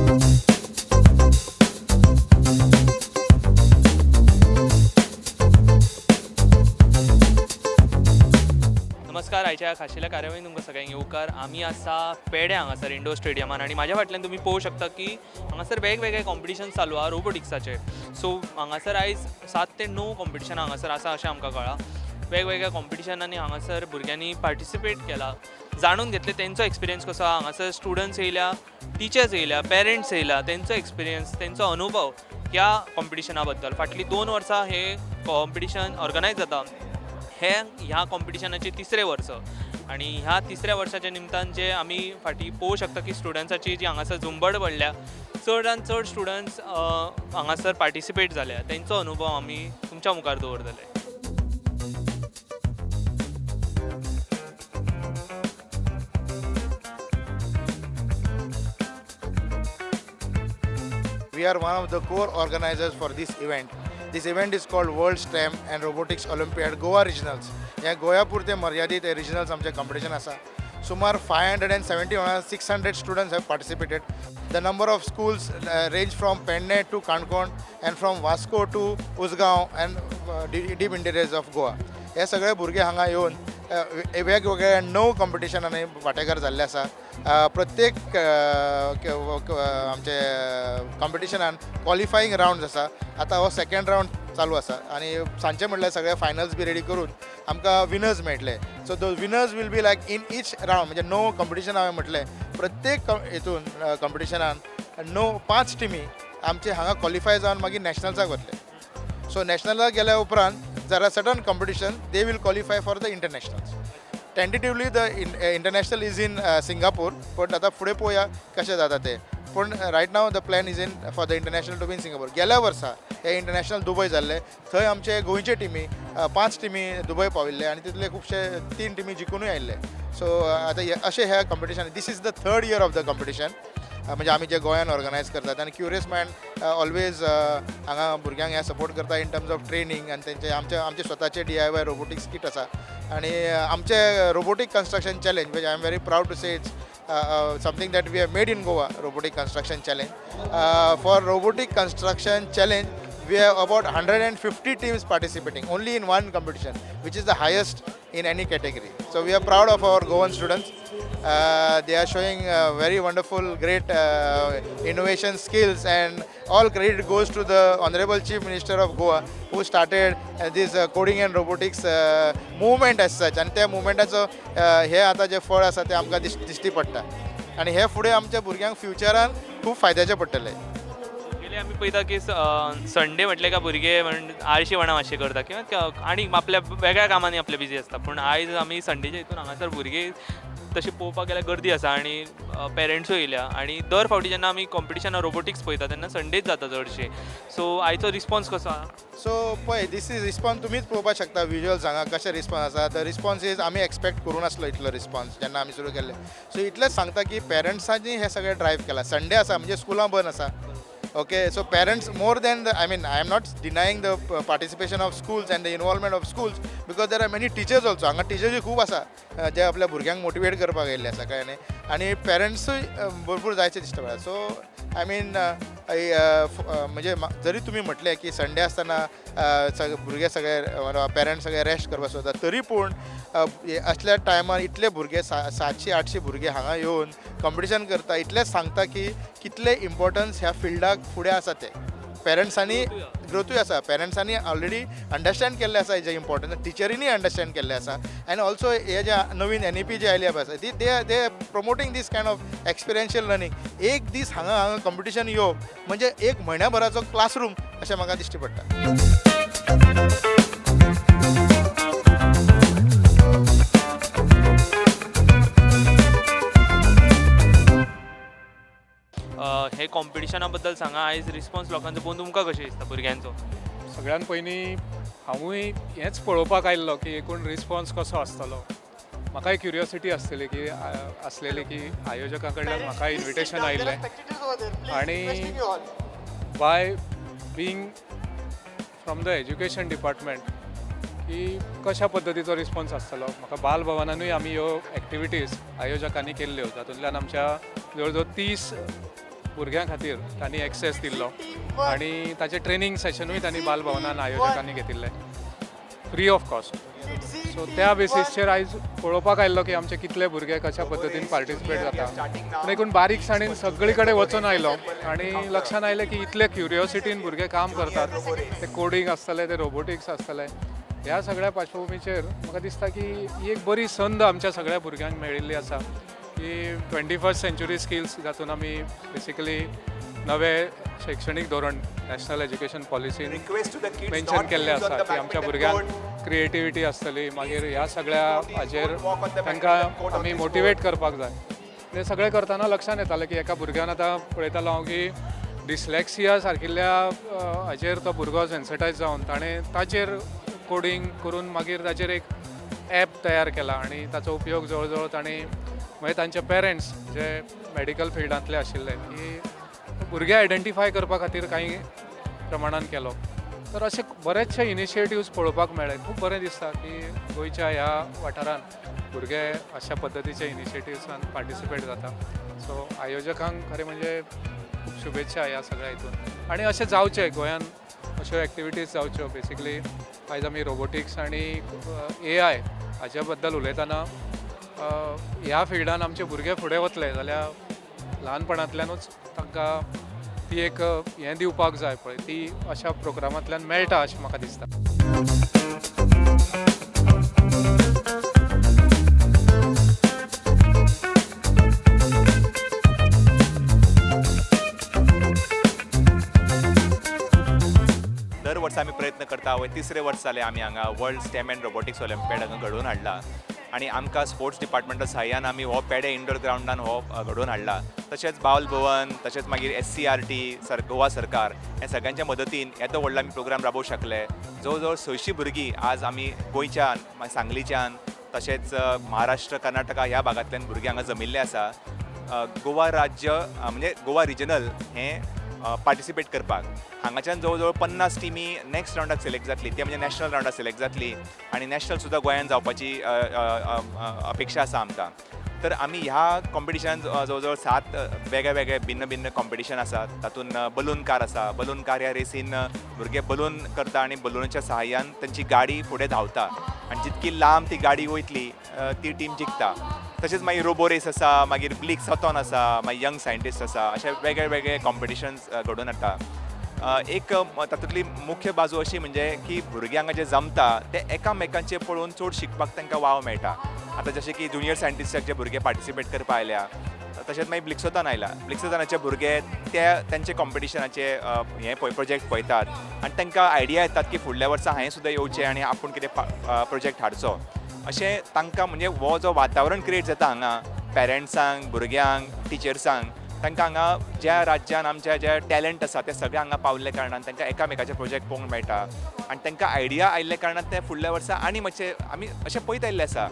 नमस्कार. आयच्या खाशेल्या कार्यावळीन तुमकां सगळ्यांक येवकार. आमी आसा पेड्या हांगासर इंडोर स्टेडियमान आनी म्हाज्या फाटल्यान तुमी पळोवंक शकता की हांगासर वेगवेगळे कॉम्पिटिशन चालू आहा रोबोटिक्साचे. सो हांगासर आयज 7 ते 9 कॉम्पिटिशनां हांगासर आसा अशें आमकां कळ्ळां. वेगवेगळ्या कॉम्पिटिशनांनी हांगासर भुरग्यांनी पार्टिसिपेट केला, जाणून घेतले तेंचो एक्सपिरियन्स कसो आहा. हांगासर स्टुडंट्स येयल्या, टिचर्स येयल्या, पेरंट्स येयल्या, तेंचो एक्सपिरियन्स, तेंचो अनुभव ह्या कॉम्पिटिशना बद्दल. फाटलीं 2 वर्सां हे कॉम्पिटिशन ऑर्गनायज जाता. हे ह्या कॉम्पिटिशनाचे तिसरें वर्स आनी ह्या तिसऱ्या वर्साच्या निमतान जे आमी फाटीं पळोवंक शकता की स्टुडंट्साची जी हांगासर झुंबड पडल्या, चडान चड स्टुडंट्स हांगासर पार्टिसिपेट जाल्या, तेंचो अनुभव आमी तुमच्या मुखार दवरतले. We are one of the core organizers for this event. This event is called World STEM and Robotics Olympiad Goa Regionals. ह्या गोंया पुरते मर्यादीत हे रिजनल्स आमचे कॉम्पिटिशन आसा. सुमार 570, 600 students have participated. The number of schools range from Pernem to Canacona and from Vasco to Usgao and deep interiors of Goa. हे सगळे भुरगे हांगा येवन वेगवेगळ्या णव कॉम्पिटिशनांनी वांटेकार जाल्ले आसा. प्रत्येक आमचे कॉम्पिटिशनान क्वॉलिफाईंग रावंड आसा. आतां हो सेकंड रावंड चालू आसा आनी सांजचे म्हणल्यार सगळे फायनल्स बी रेडी करून आमकां विनर्स मेळटले. So the winners will be like in each round, म्हणजे णव कॉम्पिटिशन हांवें म्हटलें, प्रत्येक हितून कॉम्पिटिशनान णव पांच टिमी आमचे हांगा क्वॉलिफाय जावन मागीर नॅशनल्साक वतले. सो नॅशनलाक गेल्या उपरांत there are certain competition, they will qualify for the internationals. Tentatively the international is in Singapore, पण आतां फुडें पळोवया कशें जाता तें. पूण right now the plan is in for the international to be in Singapore. गेल्या वर्सा हे इंटरनॅशनल दुबय जाल्ले. थंय आमचे गोंयचे टिमी, पांच टिमी दुबय पाविल्ले आनी तितले खुबशे तीन टिमी जिखुनूय आयिल्ले. सो आतां अशें ह्या competition, this is the third year of the competition, म्हणजे आमी जे गोंयान ऑर्गनायज करतात. आनी क्युरियस मायंड ऑलवेज हांगा भुरग्यांक हें सपोर्ट करता इन टर्म्स ऑफ ट्रेनींग आनी तेंचे आमचे स्वताचे डीआयवाय रोबोटिक्स किट आसा आनी आमचे रोबोटीक कन्स्ट्रक्शन चॅलेंज, म्हणजे I am very proud to say it's something that we have made in Goa, robotic construction challenge. For robotic construction challenge, we have about 150 teams participating only in one competition, which is the highest in any category. So we are proud of our Goan students. They are showing very wonderful, great innovation skills, and all credit goes to the Honorable Chief Minister of Goa, who started this coding and robotics movement as such. आनी त्या मुवमेंटाचो हे आतां जे फळ आसा तें आमकां दिश्टी पडटा आनी हे फुडें आमच्या भुरग्यांक फ्युचरान खूब फायद्याचें पडटलें. पयलीं आमी पळयता की संडे म्हटलें काय भुरगे म्हण आळशीपणां मातशें करता किंवा आनी आपल्या वेगळ्या कामांनी आपले बिजी आसता. पूण आयज आमी संडेच्या हितून हांगासर भुरगे तशें पळोवपाक गेल्यार गर्दी आसा आनी पेरंट्सूय येयल्या. आनी दर फावटी जेन्ना आमी कॉम्पिटिशनां रोबोटिक्स पळयता तेन्ना संडेच जाता चडशे. सो आयचो रिस्पोन्स कसो आहा? सो पळय, this is response, तुमीच पळोवपाक शकता विज्युअल्स हांगा कशे रिस्पॉन्स आसा. The response is, आमी एक्सपेक्ट करूं नासलो इतलो रिस्पॉन्स जेन्ना आमी सुरू केल्ले. सो इतलेंच सांगता की पेरंट्सांनी हें सगळें ड्रायव्ह केलां. संडे आसा म्हणजे स्कुलां बंद आसा, okay? So parents more than the, I mean, I am not denying the participation of schools and the involvement of schools, because there are many teachers also. हांगा टिचर्सूय खूब आसा जे आपल्या भुरग्यांक मोटिवेट करपाक येयल्ले आसा, कळ्ळें न्ही? आनी पेरंट्सूय भरपूर जायचे दिश्टी पडटा. सो I mean, म्हणजे जरी तुमी म्हटलें की संडे आसतना भुरगे सगळे, पेरंट्स सगळे रेस्ट करपाक सोदता, तरी पूण असल्या टायमार इतले भुरगे, 700 800 भुरगे हांगा येवन कॉम्पिटिशन करता, इतलेंच सांगता की कितले इम्पोर्टन्स ह्या फिल्डाक फुडें आसा तें. पेरंट्सांनी ग्रोथूय आसा, पेरंट्सांनी ऑलरेडी अंडरस्टँड केल्लें आसा हेजें इम्पोर्टन्स, टिचरींनी अंडरस्टँड केल्लें आसा. आनी ऑल्सो हे जे नवीन एनईपी जे आयली आसा ती they promoting this kind of experiential learning. एक दीस हांगा हांगा कॉम्पिटिशन येवप म्हणजे एक म्हयन्या भराचो क्लासरूम अशें म्हाका दिश्टी पडटा. हे कॉम्पिटिशना बद्दल सांगा. आयज रिस्पॉन्स लोकांचो पळोवन तुमकां कशें दिसता भुरग्यांचो? सगळ्यान पयलीं हांवूय हेंच पळोवपाक आयिल्लो की एकूण रिस्पॉन्स कसो आसतलो. म्हाकाय क्युरियोसिटी आसतली की आसलेली की आयोजकां कडल्यान म्हाका इन्विटेशन आयिल्लें आणि by being from the education department की कशा पद्दतीचो रिस्पॉन्स आसतलो. म्हाका बाल भवनानूय आमी ह्यो एक्टिविटीज आयोजकांनी केल्ल्यो, जातूंतल्यान आमच्या जवळ जवळ 30 भुरग्यां खातीर तांणी एक्सेस दिल्लो आनी ताचें ट्रेनींग सेशनूय तांणी बालभवनान आयोजकांनी घेतिल्लें फ्री ऑफ कॉस्ट. सो त्या बेसीसचेर आयज पळोवपाक आयिल्लो की आमचे कितले भुरगे कशा पद्दतीन पार्टिसिपेट जाता. पूण एकूण बारीकसाणेन सगळे कडेन वचून आयलो आनी लक्षान आयलें की इतले क्युरियोसिटीन भुरगे काम करतात, ते कोडींग आसतलें, ते रोबोटिक्स आसतलें. ह्या सगळ्या पार्श्वभुमीचेर म्हाका दिसता की ही एक बरी संद आमच्या सगळ्या भुरग्यांक मेळिल्ली आसा की 21st century skills जातून आमी बेसिकली नवे शैक्षणीक धोरण नॅशनल एज्युकेशन पॉलिसीन Request to the kids mention not to केल्लें use on आसा the की आमच्या badminton भुरग्यांक court. Creativity आसतली, मागीर ह्या सगळ्या हाजेर Don't walk on the तांकां badminton court on आमी this motivate करपाक जाय. हें सगळें करतना लक्षांत येतालें की एका भुरग्यान आतां पळयतालो हांव की डिसलेक्सिया सारकिल्ल्या हाजेर तो भुरगो सेन्सिटायज जावन ताणें ताचेर कोडींग करून मागीर ताचेर एक एप तयार केला आनी ताचो उपयोग जवळ जवळ ताणें मागीर तांचे पेरंट्स जे मेडिकल फिल्डांतले आशिल्ले की भुरगे आयडेंटिफाय करपा खातीर कांय प्रमाणान केलो. तर अशे बरेचशे इनिशिएटिव्स पळोवपाक मेळ्ळे. खूब बरें दिसता की गोंयच्या ह्या वाठारांत भुरगे अशा पद्दतीचे इनिशिएटिव्सान पार्टिसिपेट जाता. सो आयोजकांक खरें म्हणजे खूब शुभेच्छा ह्या सगळ्या हितून आनी अशें जावचें, गोंयांत अश्यो एक्टिविटीज जावच्यो. बेसिकली आयज आमी रोबोटिक्स आनी एआय हाच्या बद्दल उलयतना ह्या फिल्डान आमचे भुरगे फुडें वतले जाल्यार ल्हानपणांतल्यानूच तांकां ती एक हें दिवपाक जाय पळय, ती अशा प्रोग्रामांतल्यान मेळटा अशें म्हाका दिसता. दर वर्सा आमी प्रयत्न करता. वय तिसरे वर्स जालें आमी हांगा World STEM and Robotics Olympiad हांगा घडोवन हाडला आनी आमकां स्पोर्ट्स डिपार्टमेंटा सहाय्यान आमी हो पेडे इंडोर ग्रावंडान हो घडोवन हाडला. तशेंच बाल भवन, तशेंच मागीर एससीईआरटी सर, गोवा सरकार ह्या सगळ्यांच्या मदतीन येदो व्हडलो आमी प्रोग्राम राबोवंक शकले. जवळ जवळ 600 भुरगीं आज आमी गोंयच्यान, मागीर सांगलीच्यान, तशेंच महाराष्ट्र, कर्नाटका ह्या भागांतल्यान भुरगीं हांगा जमिल्ले आसा गोवा राज्य म्हणजे गोवा रिजनल हें पार्टिसिपेट करपाक. हांगाच्यान जवळ जवळ 50 टिमी नॅक्स्ट रावंडाक सिलेक्ट जातली, ते म्हणजे नॅशनल रावंडाक सिलेक्ट जातली आनी नॅशनल सुद्दां गोंयान जावपाची अपेक्षा आसा आमकां. तर आमी ह्या कॉम्पिटिशनान जवळ जवळ 7 वेगळे वेगळे भिन्न भिन्न कॉम्पिटिशन आसात. तातूंत बलून कार आसा. बलून कार ह्या रेसीन भुरगे बलून करता आनी बलुनाच्या सहाय्यान तांची गाडी फुडें धांवता आनी जितकी लांब ती गाडी वयतली ती टीम जिखता. तशेंच मागीर रोबो रेस आसा, मागीर ब्लिक्साथॉन आसा, मागीर यंग सायंटिस्ट आसा, अशे वेगळे वेगळे कॉम्पिटिशन्स घडोवन हाडटा. एक तातूंतली मुख्य बाजू अशी म्हणजे की भुरग्यांक जे जमता ते एकामेकांचे पळोवन चड शिकपाक तांकां वाव मेळटा. आतां जशें की जुनियर सायंटिस्टाक जे भुरगे पार्टिसिपेट करपाक आयल्या, तशेंच मागीर ब्लिक्सोथॉन आयला, ब्लिक्सोथॉनाचे भुरगे ते तेंचे कॉम्पिटिशनाचे हें पळय प्रोजेक्ट पळयतात आनी तांकां आयडिया येतात की फुडल्या वर्सा हांवें सुद्दां येवचें आनी आपूण कितें प्रोजेक्ट हाडचो अशें तांकां. म्हणजे हो जो वातावरण क्रिएट जाता हांगा पेरंट्सांक, भुरग्यांक, टिचर्सांक, तांकां हांगा ज्या राज्यान आमच्या जे टॅलंट आसा ते सगळे हांगा पावल्ल्या कारणान तांकां एकामेकाचे प्रोजेक्ट पळोवंक मेळटा आनी तांकां आयडिया आयिल्ल्या कारणान ते फुडल्या वर्सा आनी मातशे आमी अशें पळयत आयिल्लें आसा.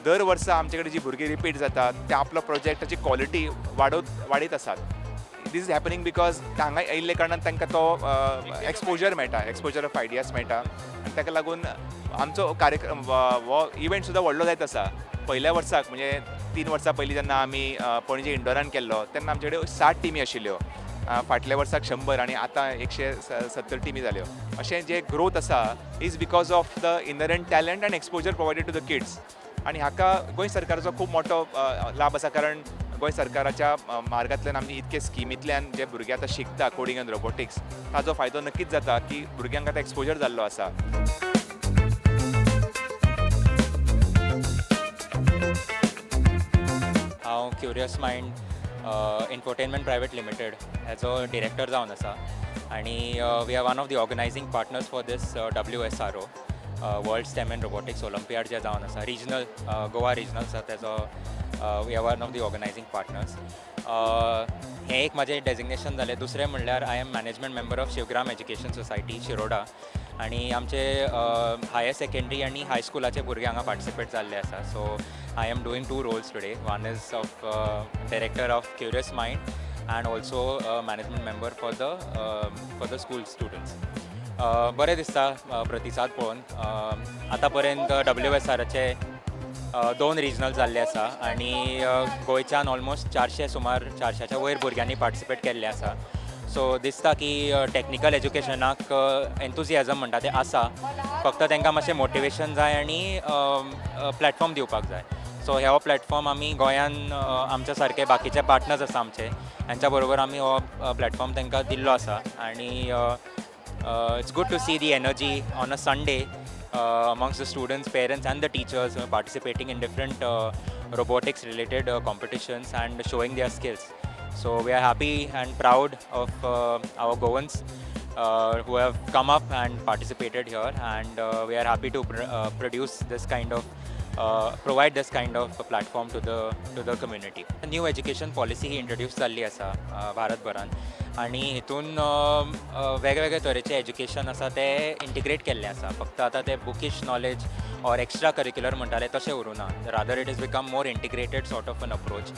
दर वर्सा आमचे कडेन जी भुरगीं रिपीट जातात ते आपलो प्रोजेक्टाची क्वॉलिटी वाडयत आसात. This is happening because हांगा येयल्ल्या कारणान तांकां तो एक्सपोजर मेळटा, एक्सपोजर ऑफ आयडियाज मेळटा आनी ताका लागून आमचो कार्यक्रम हो इव्हेंट सुद्दां व्हडलो जायत आसा. पयल्या वर्साक म्हणजे 3 वर्सां पयलीं जेन्ना आमी पणजे इंडोरान केल्लो तेन्ना आमचे कडेन 60 टिमी आशिल्ल्यो. फाटल्या वर्साक 100 आनी आतां 170 टिमी जाल्यो. अशें जे ग्रोथ आसा is because of the inherent talent and exposure provided to the kids. आनी हाका गोंय सरकाराचो खूब मोठो लाभ आसा, कारण गोंय सरकाराच्या मार्गांतल्यान आमी इतके स्किमींतल्यान जे भुरगे आतां शिकता कोडींग आनी रोबोटिक्स, ताजो फायदो नक्कीच जाता की भुरग्यांक आतां एक्सपोजर जाल्लो आसा. हांव curious mind infotainment private limited हेजो डिरेक्टर जावन आसा आनी we are one of the organizing partners for this WSRO, World STEM and Robotics Olympiad जे जावन आसा, रिजनल, गोवा रिजनल आसा तेजो we are one of the organizing partners. हें एक म्हाजें डेजिग्नेशन जालें. दुसरें म्हणल्यार I am management member of Shivgram Education Society, Shiroda आनी आमचे हायर सेकंडरी आनी हायस्कुलाचे भुरगे हांगा पार्टिसिपेट जाल्ले आसा. So I am doing two roles today: one is of director of Curious Mind and also management member for the school students. बरें दिसता प्रतिसाद पळोवन. आतां पर्यंत डब्ल्यू एस आराचे दोन रिजनल जाल्ले आसा आनी गोंयच्यान ऑलमोस्ट 400 सुमार 400च्या वयर भुरग्यांनी पार्टिसिपेट केल्लें आसा. सो दिसता की टॅक्निकल एज्युकेशनाक एन्थुजियाजम म्हणटा तें आसा, फक्त तांकां मातशें मोटिवेशन जाय आनी प्लॅटफॉर्म दिवपाक जाय. सो हो प्लॅटफॉर्म आमी गोंयान आमच्या सारके बाकीचे पार्टनर्स आसा आमचे, हांच्या बरोबर आमी हो प्लॅटफॉर्म तांकां दिल्लो आसा. आनी it's good to see the energy on a Sunday amongst the students, parents and the teachers participating in different robotics related competitions and showing their skills. So we are happy and proud of our Goans who have come up and participated here, and we are happy to produce this kind of provide this kind of a platform to the community. New education policy he introduce जाल्ली आसा भारतभरान आनी हितून वेगवेगळे तरेचे education आसा ते integrate केल्ले आसा. फक्त आतां ते bookish knowledge or extra curricular म्हणटाले तशें उरूं ना, rather it is become more integrated sort of an approach.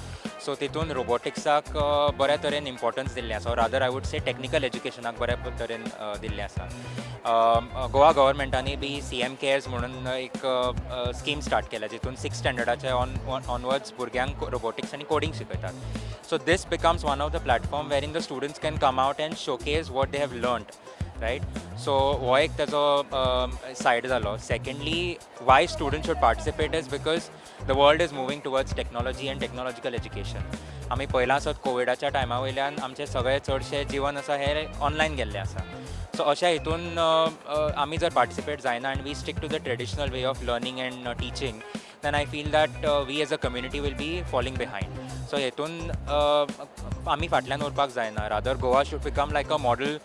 So तितून रोबोटिक्साक बऱ्या तरेन इम्पॉर्टन्स दिल्लें आसा, rather I would say technical एज्युकेशनाक बऱ्या तरेन दिल्लें आसा. गोवा गव्हर्मेंटांनी बी सीएम केअर्स म्हणून एक स्कीम स्टार्ट केल्या, जितून सिक्स स्टँडर्डाचे ऑनवर्ड्स भुरग्यांक रोबोटिक्स आनी कोडिंग शिकयतात. So this becomes one of the platform wherein the students can come out and showcase what they have learned, right? So हो एक ताजो सायड जालो. Secondly, why student should participate is because the world is moving towards technology and technological education. आमी पळयलां आसत, कोविडाच्या टायमा वयल्यान आमचें सगळें चडशें जिवन आसा हें ऑनलायन गेल्लें आसा. सो अशा हितून आमी जर पार्टिसिपेट जायना and we stick to the traditional way of learning and teaching, then I feel that we as a community will be falling behind. So हेतून आमी फाटल्यान उरपाक जायना, rather Goa should become like a model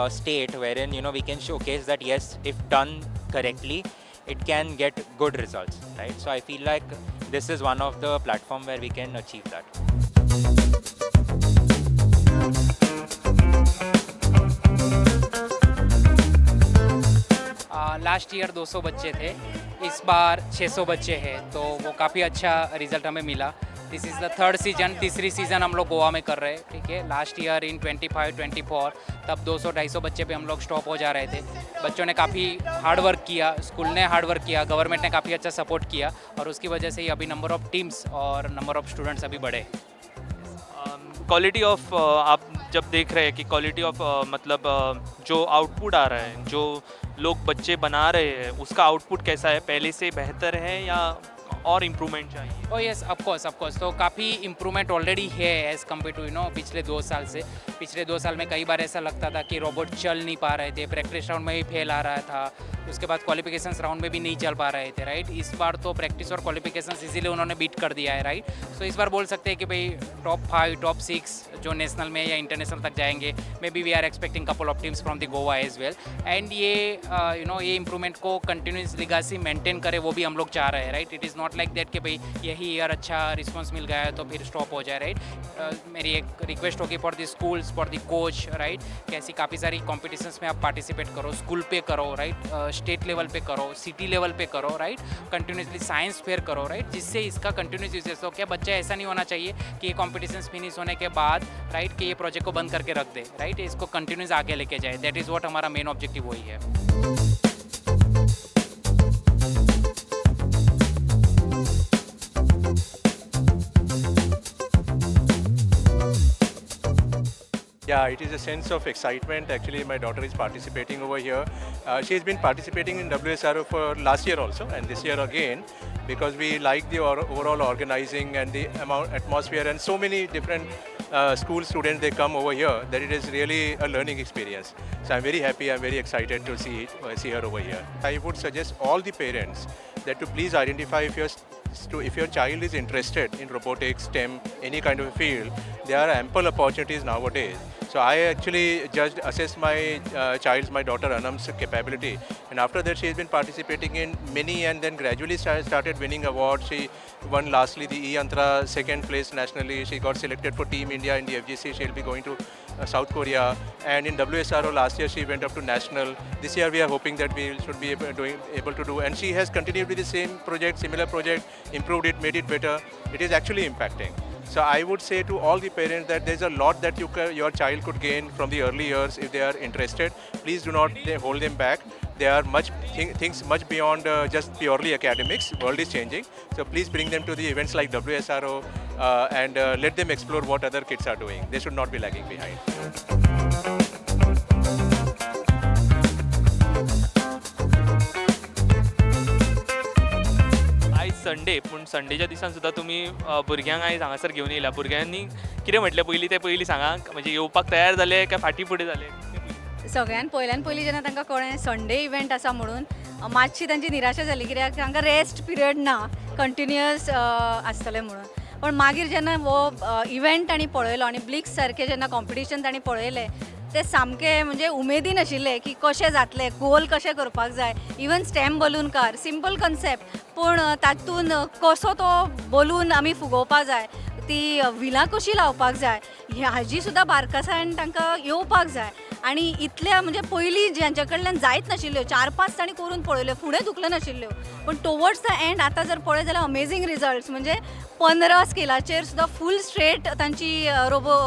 state wherein we can showcase that yes, if done correctly, it can get good results, right? So I feel like this is one of the platform where we can achieve that. Last year 200 बच्चे थे, इस bar 600 बच्चे हैं, तो वो काफ़ी अच्छा result हमें मिला. This is the third season, तीसरी सीज़न हम लोग गोवा में कर रहे हैं, ठीक है. लास्ट ईयर इन 25 24, तब 200 250 बच्चे पे हम लोग स्टॉप हो जा रहे थे. बच्चों ने काफ़ी हार्ड वर्क किया, स्कूल ने हार्ड वर्क किया, गवर्नमेंट ने काफ़ी अच्छा सपोर्ट किया और उसकी वजह से ही अभी number of teams Aur number of students अभी बढ़े. क्वालिटी ऑफ आप जब देख रहे हैं कि क्वालिटी ऑफ मतलब जो आउटपुट आ रहा है, जो लोग बच्चे बना रहे हैं, उसका आउटपुट कैसा है? पहले से बेहतर है या और इम्प्रूवमेंट चाहिए? Oh yes, of course, of course. तो काफ़ी इम्प्रूवमेंट ऑलरेडी है as compare to पिछले 2 साल से. पिछले 2 साल में कई बार ऐसा लगता था कि रोबोट चल नहीं पा रहे थे, प्रैक्टिस राउंड में ही फेल आ रहा था, उसके बाद क्वालिफिकेशन राउंड में भी नहीं चल पा रहे थे, राइट? इस बार तो प्रैक्टिस और क्वालिफिकेशन इजीली उन्होंने बीट कर दिया है, राइट? सो इस बार बोल सकते हैं कि भाई, टॉप 5, टॉप 6 जो नेशनल में या इंटरनेशनल तक जाएंगे. Maybe we are expecting couple of teams from the Goa as well. And ये you know ये इम्प्रूवमेंट को कंटिन्यूस लिगासी मेंटेन करे, वो भी हम लोग चाह रहे हैं, right? It is not like that कि भाई, यही ईयर अच्छा रिस्पॉन्स मिल गया है तो फिर स्टॉप हो जाए, राइट? मेरी एक रिक्वेस्ट होगी for the schools, for the coach, right, कि ऐसी काफ़ी सारी कॉम्पिटिशन्स में आप पार्टिसिपेट करो, स्कूल पे करो, राइट, स्टेट लेवल पे करो, सिटी लेवल पे करो, राइट, कंटिन्यूसली साइंस फेयर करो, राइट, जिससे इसका कंटिन्यूस यूजेस हो. क्या बच्चा ऐसा नहीं होना चाहिए कि ये कॉम्पिटिशन फिनिश होने के बाद, राइट, कि ये प्रोजेक्ट को बंद करके रख दे, राइट? इसको कंटिन्यूस आगे लेके जाए. That is what हमारा मेन ऑब्जेक्टिव वही है. Yeah, it is a sense of excitement. Actually, my daughter is participating over here. She has been participating in WSRO for last year also, and this year again, because we like the overall organizing and the amount atmosphere, and so many different school students, they come over here, that it is really a learning experience. So I'm very happy. I'm very excited to see her over here. I would suggest all the parents that to please identify if your child is interested in robotics, STEM, any kind of a field, there are ample opportunities nowadays. So I actually just assessed my child's, my daughter Anam's capability, and after that she has been participating in many, and then gradually started winning awards. She won lastly the E-Yantra second place nationally. She got selected for Team India in the FGC. She'll be going to South Korea, and in WSRO last year she went up to national. This year we are hoping that we should be able to do, and she has continued with the same project, similar project, improved it, made it better. It is actually impacting. So I would say to all the parents that there's a lot that your child could gain from the early years if they are interested. Please do not hold them back. There are much things much beyond just purely academics. World is changing, so please bring them to the events like WSRO and let them explore what other kids are doing. They should not be lagging behind. आयज Sunday, पूण संडेच्या दिसान सुद्दां तुमी भुरग्यांक आयज हांगासर घेवन येयला. भुरग्यांनी कितें म्हटलें पयलीं तें पयलीं सांगा, म्हणजे येवपाक तयार जाले काय फाटीं फुडें जाले तें पयलीं. सगळ्यान पयल्यान पयलीं जेन्ना तांकां कळ्ळें संडे इव्हेंट आसा म्हणून, मातशी तांची निराशा जाली, कित्याक तांकां रेस्ट पिरियड ना कंटिन्युअस आसतलें म्हणून. पण मागीर जेन्ना हो इव्हेंट तांणी पळयलो आनी ब्लिक्स सारकें जेन्ना कॉम्पिटिशन तांणी पळयलें, ते सामके म्हणजे उमेदीन आशिल्ले की कशें जातलें, गोल कशें करपाक जाय. Even STEM balloon car, simple concept, पूण तातूंत कसो तो बलून आमी फुगोवपाक जाय, ती व्हिलां कशीं लावपाक जाय, हाजी सुद्दां बारकासाण तांकां येवपाक जाय. आनी इतल्या म्हणजे पयलीं ज्यांच्या कडल्यान जायत नाशिल्ल्यो, चार पांच तांणी करून पळयल्यो, फुडें धुकलनाशिल्ल्यो, पूण टुवर्ड्स the and आतां जर पळयत जाल्यार अमेझींग रिजल्ट्स. म्हणजे 15 स्केलाचेर सुद्दां फूल स्ट्रेट तांची रोबो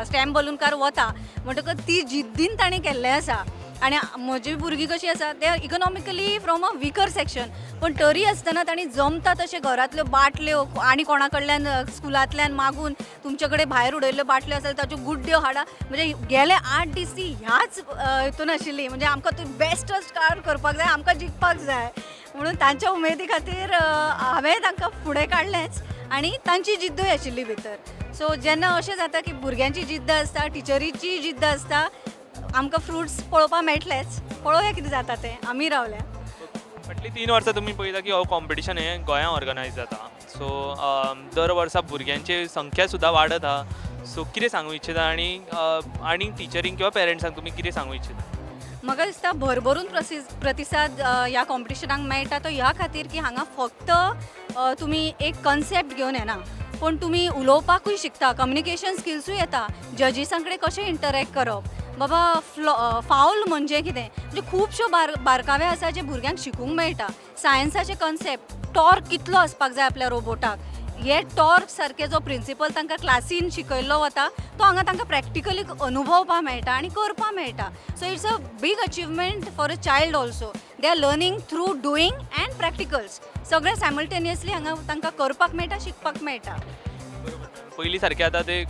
स्टॅम बलून कार वता, म्हणटकच ती जिद्दीन तांणी केल्लें आसा. आनी म्हजी भुरगीं कशीं आसा, ते economically from a weaker section, पूण तरी आसतना तांणी जमता तशें घरांतल्यो बाटल्यो आनी कोणा कडल्यान स्कुलांतल्यान मागून तुमचे कडेन भायर उडयल्ल्यो बाटल्यो आसा ताच्यो गुड्ड्यो हाडा. म्हणजे गेले 8 दीस ती ह्याच हितून आशिल्ली, म्हणजे आमकां ती बेस्टच कार करपाक जाय, आमकां जिखपाक जाय म्हणून. तांच्या उमेदी खातीर हांवें तांकां फुडें काडलेंच आनी तांची जिद्दूय आशिल्ली भितर. सो जेन्ना अशें जाता की भुरग्यांची जिद्द आसता, टिचरीची जिद्द आसता, आमकां फ्रुट्स पळोवपाक मेळटलेच. पळोवया कितें जाता तें, आमी रावल्या. फाटलीं 3 वर्सां तुमी पळयता की हो कॉम्पिटिशन हें गोंयांत ऑर्गनायज जाता. सो दर वर्सा भुरग्यांची संख्या सुद्दां वाडत आहा. सो कितें सांगू इच्छिता आनी आनी टिचरींक किंवा पेरंट्सांक तुमी कितें सांगू इच्छिता? म्हाका दिसता भरभरून प्रतिसाद ह्या कॉम्पिटिशनाक मेळटा तो ह्या खातीर की हांगा फक्त तुमी एक कन्सेप्ट घेवन येना, पूण तुमी उलोवपाकूय शिकता, कम्युनिकेशन स्किल्सूय येता, जजीसां कडेन कशें इंटरेक्ट करप, बाबा फावल म्हणजे कितें, म्हणजे खुबश्यो बारकावे आसा जे भुरग्यांक शिकूंक मेळटा. सायन्साचे कन्सेप्ट, टॉर्क कितलो आसपाक जाय आपल्या रोबोटाक, हे टॉर्क सारके जो प्रिंसिपल तांकां क्लासीन शिकयल्लो वता तो हांगा तांकां प्रॅक्टिकली अनुभवपाक मेळटा आनी करपाक मेळटा. So it's a big achievement for a child also. They are learning through doing and practicals, सगळें सायमल्टेनियसली हांगा तांकां करपाक मेळटा, शिकपाक मेळटा. पयलीं सारकें आतां ते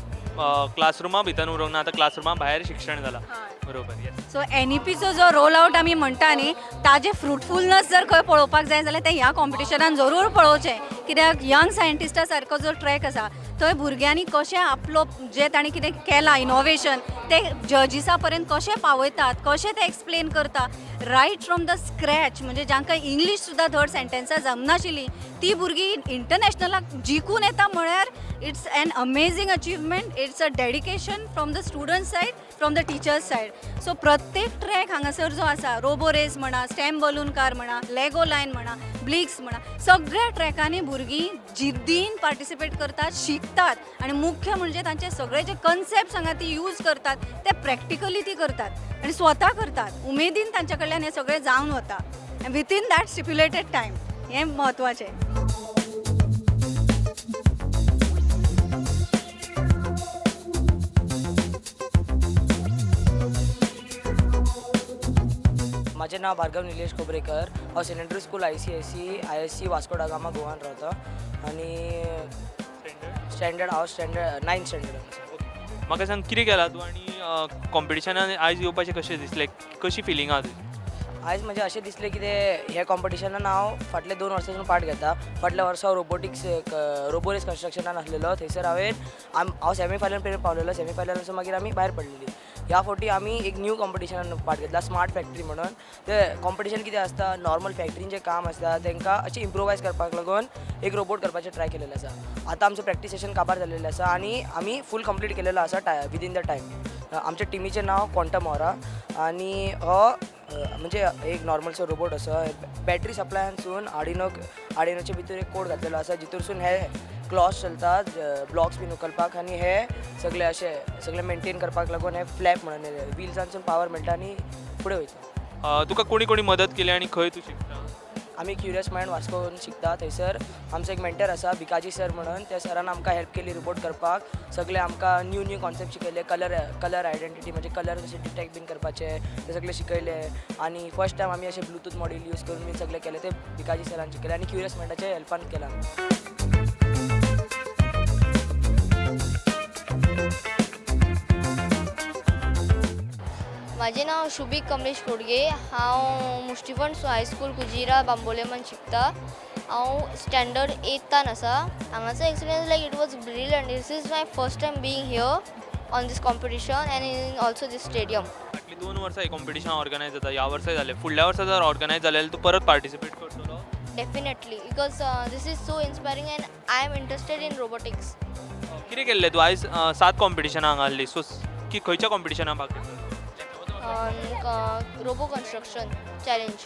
क्लासरुमा भितर उरूंक ना, आतां क्लासरुमा भायर शिक्षण जालां. बरोबर, येस. सो एनईपीचो जो रोल आवट आमी म्हणटा न्ही, ताजें फ्रुटफुलनस जर खंय पळोवपाक जाय जाल्यार तें ह्या कॉम्पिटिशनान जरूर पळोवचें, कित्याक यंग सायंटिस्टा सारको जो ट्रॅक आसा थंय भुरग्यांनी कशें आपलो जें तांणी कितें केलां इनोवेशन तें जजीसा पर्यंत कशें पावयतात, कशें तें एक्सप्लेन करता रायट फ्रॉम the scratch. म्हणजे जांकां इंग्लीश सुद्दां धड सेंटेन्सां जमनाशिल्लीं ती भुरगीं इंटरनॅशनलाक जिखून येता म्हळ्यार it's an amazing achievement. It's a dedication from the student side, from the teachers side. So प्रत्येक ट्रॅक हांगासर जो आसा, रोबो रेस म्हणा, स्टॅम बलून कार म्हणा, लेगो लायन म्हणा, ब्लिक्स म्हणा, सगळ्या ट्रॅकांनी भुरगीं जिद्दीन पार्टिसिपेट करतात, शिकतात आनी मुख्य म्हणजे तांचे सगळे जे कन्सेप्ट हांगा ती यूज करतात ते प्रॅक्टिकली ती करतात आनी स्वता करतात उमेदीन. तांच्या कडल्यान हें सगळें जावन वता विथीन that stipulated time, हें म्हत्वाचें. माझे नाव भार्गव निलेश खोबरेकर. हांव secondary school ICIC ISC Vasco da Gama गोवान रावता आनी स्टँडर्ड हांव स्टँडर्ड नायन्थ स्टँडर्ड आसा. म्हाका सांग, कितें केलां तूं आनी कॉम्पिटिशनान आयज येवपाचें कशें दिसलें, कशी फिलींग आहा तुजी? आयज म्हजें अशें दिसलें की ते हे कॉम्पिटिशनान हांव फाटले 2 वर्सां पार्ट घेता. फाटल्या वर्सा हांव रोबोटिक्स रोबो रेस कन्स्ट्रक्शनान आसलेलो, थंयसर हांवें हांव सेमी फायनल पर्यंत पावलेलो. सेमी फायनलासून मागीर आमी भायर पडलेली. ह्या फावटी आमी एक न्यू कॉम्पिटिशनान पार्ट घेतला, स्मार्ट फॅक्टरी म्हणून. ते कॉम्पिटिशन कितें आसता, नॉर्मल फॅक्टरीन जें काम आसता तांकां अशें इम्प्रोवायज करपाक लागून एक रोबोट करपाचें ट्राय केलेलें आसा. आतां आमचें प्रॅक्टीस सेशन काबार जाल्लेलें आसा आनी आमी फूल कंप्लीट केलेलो आसा विदीन the time. आमच्या टिमीचें नांव क्वॉन्टम ऑरा आनी हो म्हणजे एक नॉर्मलसो रोबोट असो बॅटरी सप्लायानसून आडिनोचे भितर एक कोड घातलेलो आसा, जितूरसून हे क्लॉस चलता ब्लॉक्स बीन उखलपाक आनी हे सगळे अशे सगळे मेंटेन करपाक लागून हे फ्लॅप म्हणून विल्सांसून पावर मेळटा आनी फुडें वयता. तुका कोणी कोणी मदत केली आनी खंय तूं शिकता? आमी क्युरियस मायंड वास्कोन शिकता. थंयसर आमचो एक मेंटर आसा भिकाजी सर म्हणून, त्या सरान आमकां हेल्प केली रोबोट करपाक. सगळे आमकां न्यू न्यू कॉन्सेप्ट शिकयले, कलर कलर आयडेंटिटी, म्हणजे कलर कशे डिटेक्ट बीन करपाचे ते सगळे शिकयले. आनी फर्स्ट टायम आमी अशे ब्लुटूथ मॉड्यूल यूज करून बीन सगळे केले, ते भिकाजी सरान शिकयले आनी क्युरियस मायंडाच्या हेल्पान केलां. म्हाजें नांव शुभी कमलेश कोडगे. हांव मुस्तीफंड हायस्कूल, कुजिरा, बांबोलेमान शिकता. हांव स्टँडर्ड एतान आसा. हांगाचो experience, like, it was brilliant. This is my first time being here on this competition and in also this stadium. फाटलीं 2 वर्सां हें कॉम्पिटिशन ऑर्गनायज जाता. ह्या वर्साय जालें. फुडल्या वर्सा जर ऑर्गनायज जालें जाल्यार तूं परत पार्टिसिपेट करतलो? Definitely, because this is so inspiring and I am interested in robotics. कितें केल्लें तूं आयज? सात कॉम्पिटिशनां हांगा आहलीं, सो की खंयच्या कॉम्पिटिशनाक भाग घेतलो? Robo construction challenge.